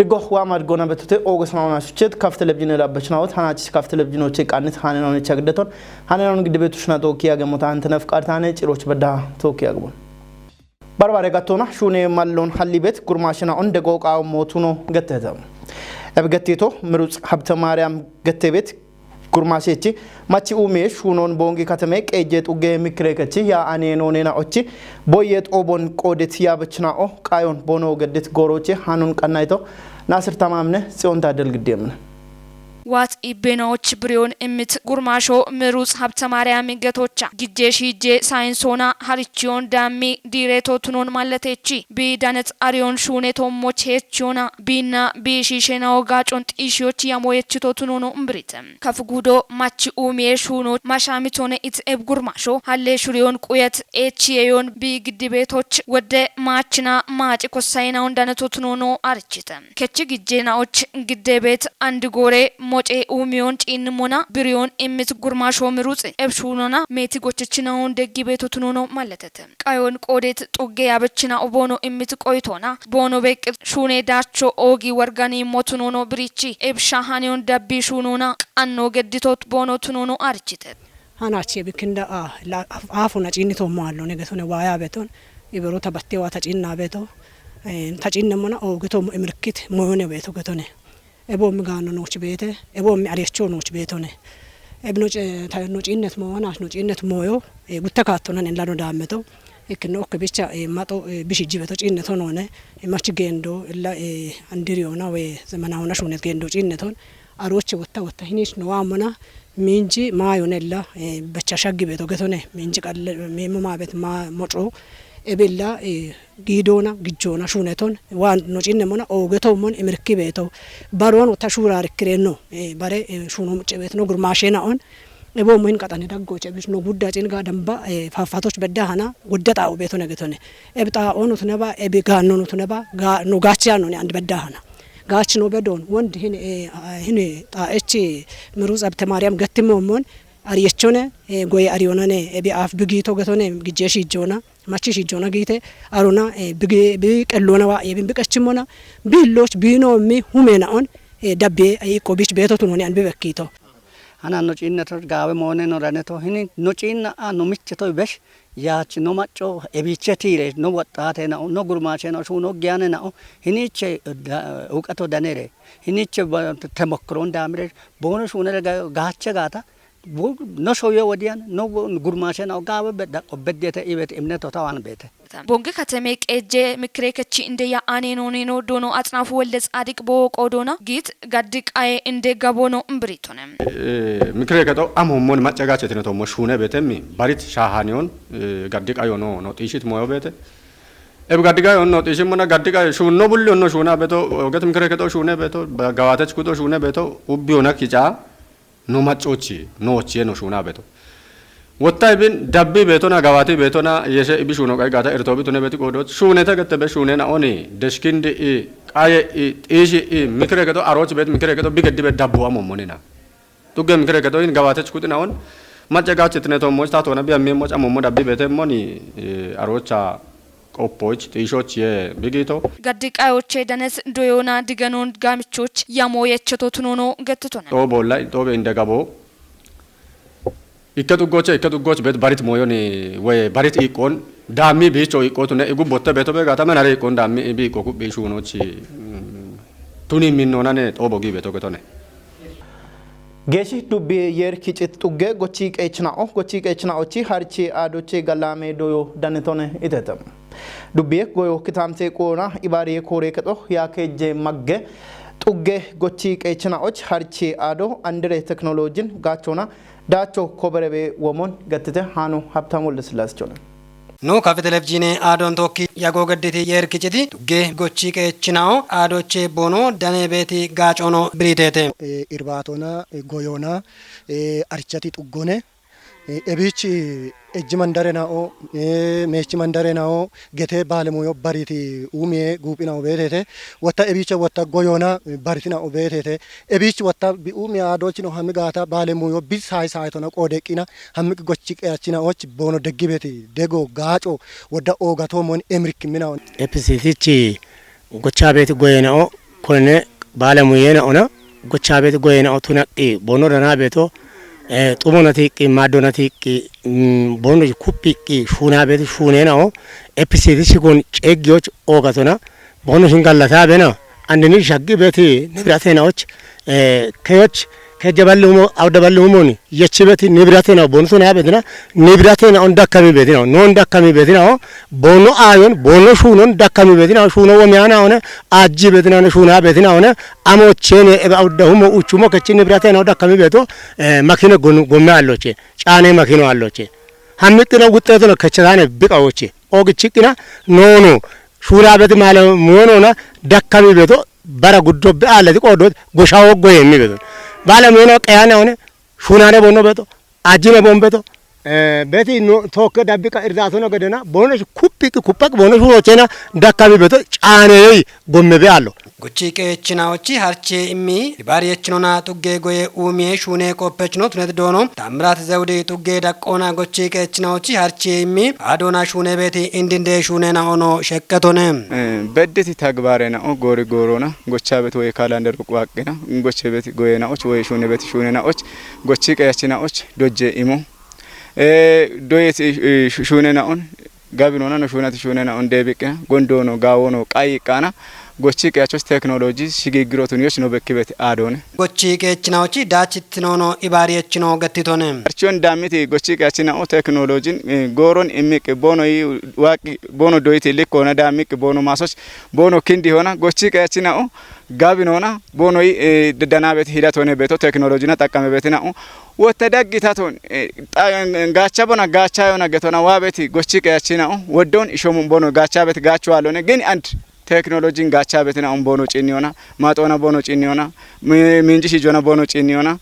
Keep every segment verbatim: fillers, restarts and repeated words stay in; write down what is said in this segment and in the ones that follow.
Diggo waa madgona betute Oogos nauna suchet kaf televizine labbachnaot hanachi kaf televizineoche qannit hanenonicha giddeton hanenon giddibetushna tookki yagemota antene fqartane ciroch bedda tookki yagbon. Barbare gattona shune mallon hallibet gurmashina on dego qawo motuno getteta. Eb gettito Mirutz Habte Maryam gettebet gurmashechi machi ume shunon bongi katame qeje xugge mikre kechi ya ane nonena ochi boyet obon qodet ya bechna o qayon bono geddit goroche hanun qannayto Nasir Tamamne Tsiyon Tadel Giddemne. Waat ibbeenawoch biriyoon immit gurmaashoo Miruuts Habta Maariyaami getocha gijjee shiijjee saayinsoona harichiyoon daammi diireetoo tunoon mallateechi biidanet ariyoon shuunetoo moch heechiyoona biinna biishiisheenawo gaacon xiishiyoch yamoyechitoo tunoono mbirite. Kaf guudo machi uumiyee shuunoo mashaamitoone it eb gurmaashoo hallee shuriyoon quyet eechiyeyoon bii giddibeetoch wodde maachina maaci kossayinawon danetoo tunoono arichite. Kechi gijjeenaoch giddeebeet andi goore moce uumiyoon ciinnimona biriyoon immit gurmaashoo miruuxi ebshuunona meeti gochechinaoon deggibeetotunono malletete. Qayoon qoodeet xugge yaabechina oboono immit qoyitoona boono beeqqi shuune daacho oogi wargani motunono birichi ebsha haniyoon dabbi shuunona qannoo gedditoot boono tunono arichite. Hanachi ebikkinda a la- af- aafuna ciinnitoommo allone getone waaya beton ibero tabattewa taciinna beto taciinnemona oogeto imirkit moyone beto getone. Eboommi gaanno nooch beete eboommi areecho nooch beetone. Ebno no ciinnet mooyo hanaach no ciinnet mooyo gutta kaattonan inlano daammeto ikkino okke bicha maxo bishijji beto ciinneto noone. Machi geendo illa andiriyona we zemanahona shuunet geendo ciinneton arooche wotta wotta hinich no waammona miinji maayonella bacha shaggi beto getone miinji qalle miimmo maabet ma moco ebilla giidoona gijjoona shuuneton waan no ciinnemona oogetoommon imirkki beeto baroon wotta shuuraarikkirenno bare shuuno mucce beetno gurmaasheenaon eboommo hin qaxane daggoche ebis no gudda ciin ga damba faafatoch bedda hana gudda xaa'o beetone getone. Ebi xaa'oon utuneba ebi gaannon utuneba no gaachi yaannone andi bedda hana. Gaach no bedoon wond hin hin xaa'echi Miruuts Habte Maariyaam gettimoommon ariyechone goye ariyonane ebi aaf bigiito getone gijjee shiijjoona machi shiijjoona giite arona bigi bi qelloona waa'ye bin biqechimmona biillooch biinoommi humeenaon dabbiye iqqo biich beetotunoni an bibekkiito. Hana no ciinneto gaawe moone no raneto hini no ciinna a no micheto besh yaachi no macco ebiiche tiire no woxxaate nao no gurmaashe nao shuuno giyane nao hiniche uqato danere hiniche temokkiroon daamire boono shuunere gaache gaata no shoye wodiyan no gurmaashe nao gaawe bedda qobbedete iwet imneto tawan beete. Bonge kateme qeejje mikire kechi inde ya ane no neno doono Axnaafu Wolde Tsaadiq boo qoodoona giit gaddi qaye inde gaboono mbiriitone. Mikire kexo amommon macca gaachetine tommo shuune beetemmi barit shaahaniyon gaddi qayo no no xiishit moyo beete. Eb gaddi qayo no xiishimmona gaddi qayo shuunno bulli onno shuuna beeto oget mikire kexo shuune beeto gawaatech kuxo shuune beeto ubbiyona kica no maccochi noochiye no shuuna beeto. Wotta ibin dabbi beetona gawaati beetona yeshe ibi shuuno qay gaata irtoobi tune beeti qoodoot shuunete gette be shuunena oni deshkindi i qaye i xiishi i mikire kexo arooch beet mikire kexo bi geddi be dabbu amommonina. Xugge mikire kexo in gawaatech kuxina on macca gaach itine toommoch taatoona bi ammeemmoch amommo dabbi beetemmoni aroocha qoppoch xiishoch ye bigito. Gaddi qayoche danes doyoona diganon gaamichoch yamo yecheto tunono gettitone. Xoo boolla xoobe inde gabo ikke xuggoche ikke xuggoch bet barit moyoni we barit iqqon daammi biicho iqqotune igu botte beeto be gaata menare iqqon daammi bi iqqo kubbi shuunochi tuni minnonane xoobo gi beeto getone. Geeshi dubbi yeer kicit xugge gochi qeechina'o gochi qeechina'ochi harchi aadochi galaame doyo danetone itete. Dubbiye goyo kitaamte qoona ibaariye koore kexo yaakeejje magge xugge gochi qeechina'och harchi aado andire teknolojin gaachona daacho koberebe womon gattite haano Habtaam Wolde Sillaasechone. Nu kafi televizhiine aadoon tookki yagoo gedditi yeerkichiti tugge gochi qeechinao aadoche boono dane beeti gaacono biriiteete. Irbaatona goyona arichati xuggone ebiich ejji mandare nao meechi mandare nao gete baalemuyo bariti uumiye guuphinao beeteete. Wotta ebiicha wotta goyona baritinao beeteete. Ebiich wotta bi uumiya aadoochino hami gaata baalemuyo bi saay saaytona qoodeqqina hammiqi gochi qeachinaoch boono deggibeti dego gaaco wodda oogatoomon emirikkiminaon. Episitichi gocha beeti goyenao Konne baalamuyeena ona gochaabeeti goyeena o tunaqqi boono danaabeeto, eh, xumonatiiqqi maaddonatiiqqi, mm, boono kuphiiqqi shuunaabeeti shuuneena o F C T sigon ceeggiyoch oogatona boono shin gallataabena andini shaggi beeti nibirateena och, eh, keyoch kejja balli umo awda balli umoni yechi beeti nibirateena o boono tunaabeetina nibirateena on dakkami beetina o noon dakkami beetina o boono aayon boono shuunon dakkami beetina o shuuno womiyaana one ajji beetina one shuuna beetina one amo chene ebe awda humo uchumo kechi nibirate no dakkami beeto, eh, makine gon-, gomme alloche, caane makino alloche. Hammiqino wuxxeetono kechataane biqa oche. Ogichiqina nono shuuna beti male muonona dakkami beeto bara guddo be alati qodo goshawo goyemi beeto. Bale muono qeyana one shuunane bonno beeto. Ajjine bombeto, eh, beti no tokke dabbiqa irdaatono gedena boono kuphiqi kuphaq boono shurochena dakkami beto caaneyey gomme be allo. Gochi qeechinaochi harche immi ibar yechinona tugge goye umiye shuune qoppechino tunet doono Tamrat Zewdi tugge daqqoona gochi qeechinaochi harche immi adoona shuune beeti indinde shuunena ono sheqqetone. Eh, bedditi tagbaarena o goori goorona gocha beti woye kaalandero quwaqqina goche beti goyena och woye shuune beti shuunena och gochi qeechina och dojje imo. Eh, doyeti, eh, shu-, shuunena on gabinona no shuunati shuunena on deebiqqina gondono gaawono qayiqqana gochi qeechos teknoloji shigigirotun yoch no bekkibeti aadone. Gochi qeechinaochi daachittinono ibaari yechino gettitone. Archion dammiti gochi qeechina o teknolojin, eh, gooron immiq boono yi waaqi boono doyiti likkona dammiq boono maasoch boono kindi hona gochi qeechina o gabinona boono yi, eh, danabet hidatone beeto teknolojina xaqqame beetina o wotte daggitaton, eh, xa-, gaacha bona gaacha yona getona waabeti gochi qeechina o woddon ishomun boono gaacha bet gaachu alone gin and teknolojin gaacha beetina on boono cinniyona maaxoona boono cinniyona mi-, minji shijona boono cinniyona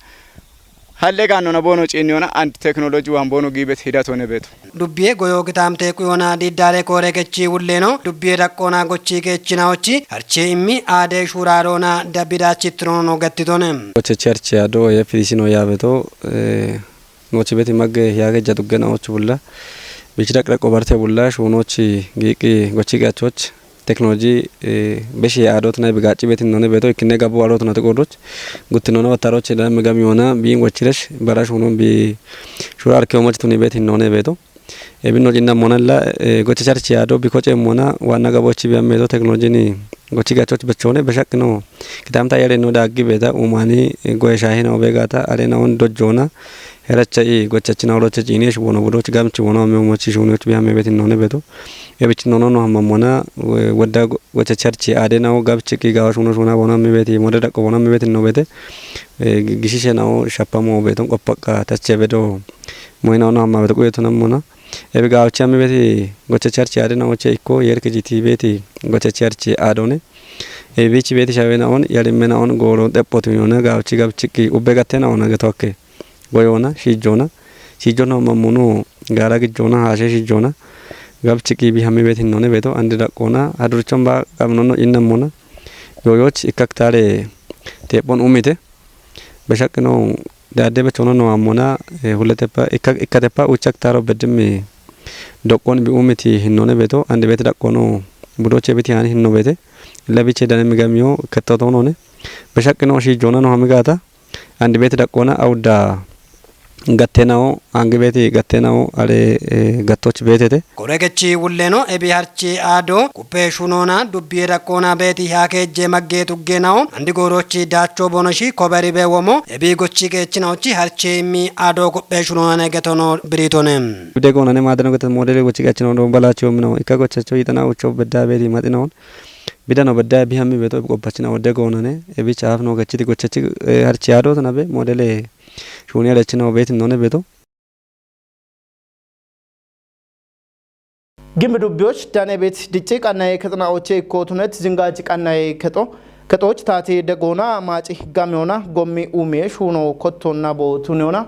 halle gaannona boono cinniyona and teknoloji waan boono giibet hidatone beeto. Dubbiye goyo gitaamte quyona diiddaale koore gechi wulleeno dubbiye daqqoona gochi geechinaochi harche immi aade shuuraaroona dabbidaachittirono gettitone. Goche cherche ado ye filisino yaabeto, eh, noochi beti magge yaage jaduggena oochi bulla bichi daqdaqo barte bulla shuunoochi giiqi gochi gachoch teknoloji, eh, beshi aadot nay bigaaci beeti noone beeto ikkine gabbu aadot nati qoodoch guttinona wattarochi da migam yoona biin wachiresh bara shuunon bi shura arke omochi tuni beeti noone beeto. Ebin no jinna monalla, eh, gochi charchi aado bikoche mona waanna gabochi biyan meeto teknolojini gochi gachoch bechone beshaqino kitamta yare no daggi beeta umani, eh, goye shahina obegata alena on dojjona heracha i gochachina oloche jinish wono budoch gamchi wono ame omochi shuunoch biyan me beeti noone beeto. Ebich nono no hamamona, we-, wedda go-, gocha charchi aade nawo gabchi ki gawa shuno shuna bona mi beti mode daqo bona mi beti no bete. Eh, gi-, gishishe nawo shapamo beton qoppaqa tache bedo moyna ono amma beto quyeto namona. Ebi gawchi ami beti gocha charchi aade nawo che ikko yerke jiti beti gocha charchi aadone. Ebi chi beti shawe na on yalimme na on goro deppotu yona gawchi gabchi ki ubbe gatte na ona getokke. Goyoona, shiijjoona, shiijjono mammunu gaara gijjoona, haashe shiijjoona, gabchi qiibi hammi beet hinnoone beeto, andi daqqoona, hadurchon ba qabnono innammona, yooyooch ikkaktaare teephon umite, beshaqqino daadde bechono no ammona, eh, hulletepa, ikka-, ikkateppa uchaktaaro beddimmi doqqon bi umiti hinnoone beeto, andi beet daqqono budoche biti haani hinno beete, illa biche dane migamiyo kettotoonone, beshaqqino shiijjoona no hami gaata, Andi beeti daqqoona awudda gatteenawo, angi beeti gatteenawo ale, eh, gattoch beetete. Koregechi wulleno ebi harchi aado kuppe shunoona dubbiye daqqoona beeti haakeejje magge tuggeenawo andi goorochi daacho bonoshi koberi be womo ebi gochi geechinawochi harchi immi aado kuppe shunoonane getono biriitone. Bude goonane maadano gete modele gochi geechinawo doon balacho mino ikka gochacho yitana ucho bedda beeti maxinawon. Bidano bedda bihammi beeto ebi qoppachina wodde goonane, ebi chaafno gachiti gochachi, eh, harchi aadot nabe modele shuuni alechina obeet none beeto. Gimbi dubbiyoch dane beet dicci qannaye kexna oche ikko tunet zingaji qannaye kexo kexoch taati degoona maaci gamiyona gommi umiye shuuno kottonna bo tuniyona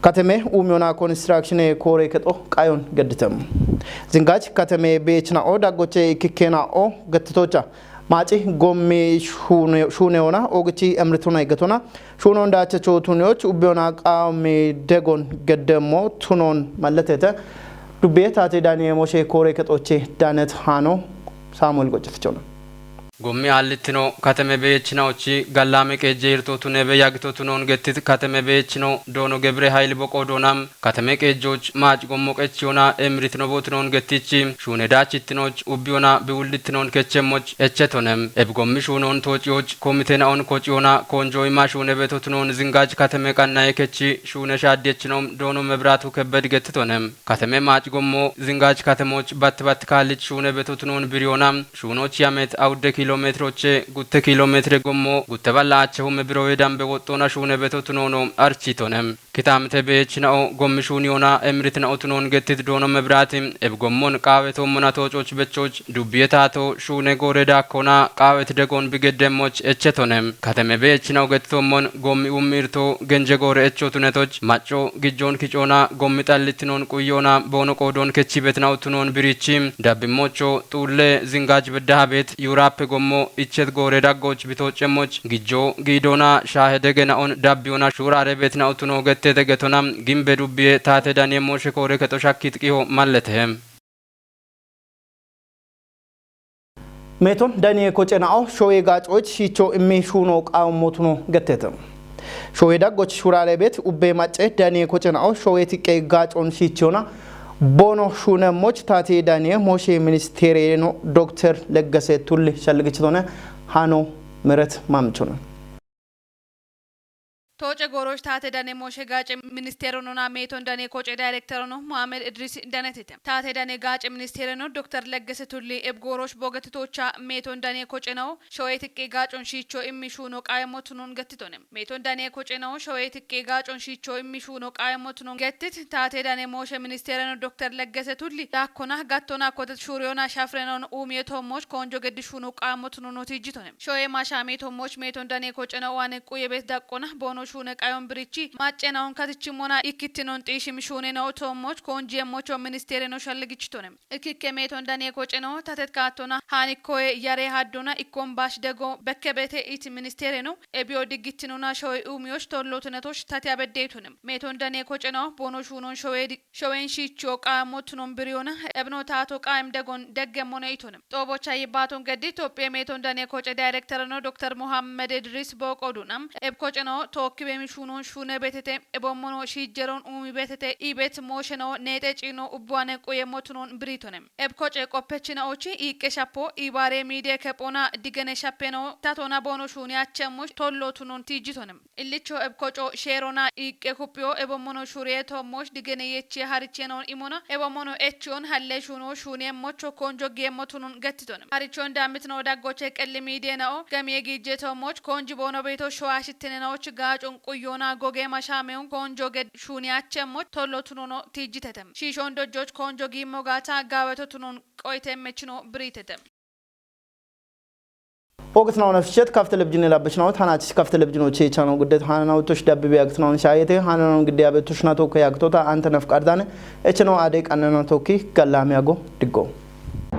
kateme umiyona konistrakshine koore kexo qayon gedditem. Zingach kateme beechna'o daggoche ikkikkena'o gettitocha. Maaci gommi shuune-, shuuneona ogichi emritona iggetona. Shuunon daachacho tuniyoch ubbiyona qaami degon geddemmo tunon malletete. Dubbiye taate Daaniye Moshe koore kexoche daanet haano Saamuel goccetichona. Gommi aallittino kateme beyeechinaochi gallaame qeejje hirtootu neebe yagitootu noon gettit kateme beyeechino doono Gebire Hayili boqoo doonam kateme qeejjooch maac gommo qechiyona emiritino bootu noon gettichi shuune daachittinoch ubbiyona biwullittinoon kechemmoch echetonem. Ebi gommi shuunoon toociyooch komitenaon kociyona koonjooyima shuune beetootu noon zingaaj kateme qannaye kechi shuune shaaddiyechinom doono Mebiraatu Kebbed gettitonem. Kateme maac gommo zingaaj katemoch batt batt kaallich shuune beetootu noon biriyona shuunoch yamet awudde kiilomeetiroche gutte kiilomeetire gommo gutte balla'ache hume birowe dambe woxxoona shuune beetootu noono archiitonem. Kitaamite beyeechina'o gommi shuuniyona emiritna'otu noon gettit doono Mebiraati ebi gommon qaawetoommona toococh bechoch dubbiye taato shuune goore daakkona qaawet degoon bigeddemmoch echetonem. Kateme beyeechina'o gettitoommon gommi ummi irto genje goore echootunetoch macco gijjoon kicoona gommi xallittinoon quyyoona boono qoodoon kechi betna'otu noon biriichi dabbimmocho xuulle zingaaj beddaha beet yuuraappe gommo ichet goore daggooch bitoocemmoch gijjo giidoona shaahe degena'on dabbiyona shuuraare betna'otu noo gettete getona gimbe dubbiye taate daniye mooshe koore kexo shakkit qiho malletehe. Meeton daniye kocena'o shoye gaacoch shiicho immi shuuno qaawommotuno gettete. Shoye daggoch shuuraare beet ubbe macce daniye kocena'o shoye tiqqe gaacon shiichiyona boono shuunemmoch taate daniye mooshe ministeereno Dokter Leggese Tulli shalligichitone hano meret mamchone. Tooce goorosh taate dane mooshe gaace ministeeronona meeton dane koce daayirekterono Mohamed Idris danetite. Taate dane gaace ministeereno Dokter Leggese Tulli eb goorosh boogetitoocha meeton dane kocena'o shoye tiqqe gaacon shiicho immi shuuno qaayemmotunon gettitone. Meeton dane kocena'o shoye tiqqe gaacon shiicho immi shuuno qaayemmotunon gettit taate dane mooshe ministeereno Dokter Leggese Tulli daakkona gattona kotet shuuriyona shafrenon uumiye toommoch koonjo geddi shuuno qaayemmotunon tiijjitone. Shoye maashaame toommoch meeton dane kocena'o waane quye beet daqqona boono shuune qayon birichi maccena'on katichimmona ikkittinon xiishim shuunena'o toommoch koonjiyemmocho ministeereno shalligichitone. Ikikke meeton dane koceno tatet kaattona haanikkoye yare haddona ikkon baash dego bekke beete iti ministeereno ebiyo diggittinona shoye uumiyoch tollotinetoch tatiya beddeetone. Meeton dane koceno boono shuunon shoye di- showen shiichiyo qaammo tunon biriyona ebno taato qaayem degon deggemmone itone. Xoobocha yibbaaton geddi Itophiye meeton dane koce daayirektereno Dokter Mohammed Idris booqo dunam eb koceno tookkibe mishuunon shuune beetete ebommono shiijjeron uumi beetete ibet moosheno neexe ciino ubbuwane quye motunon biriitone. Eb koce qoppechinaochi iiqqe shappo ibaare miidiye kephona digene shappeno tatona boono shuuni achemmoch tollo tunon tiijjitone. Illicho eb koco sheerona iiqqe kuphiyo ebommono shuuriye toommoch digene yechiye harichenon imona ebommono echiyon halle shuuno shuuni emmocho koonjo giemmo tunon gettitone. Harichon daamitino daggoche qelli miidiye na'o gamiye giije toommoch koonji boono beeto showa shittinena'och gaacon quyyoona goge mashaameyon koonjo ged shuuni achemmoch tollo tunono tiijjitete. Shiishon dojjoch koonjo giimmo gaata gaaweto tunon qoyte mechino biriitete. Ogetnaw nafshet kaf telebijin labbishnaw tanach kaf telebijinoche channel guddet hananaw tush dabbi biyaktnaw shayete hananaw gidde abe tushna to kayagtota anta nafqardane echno ade qannana toki gallamiyago diggo.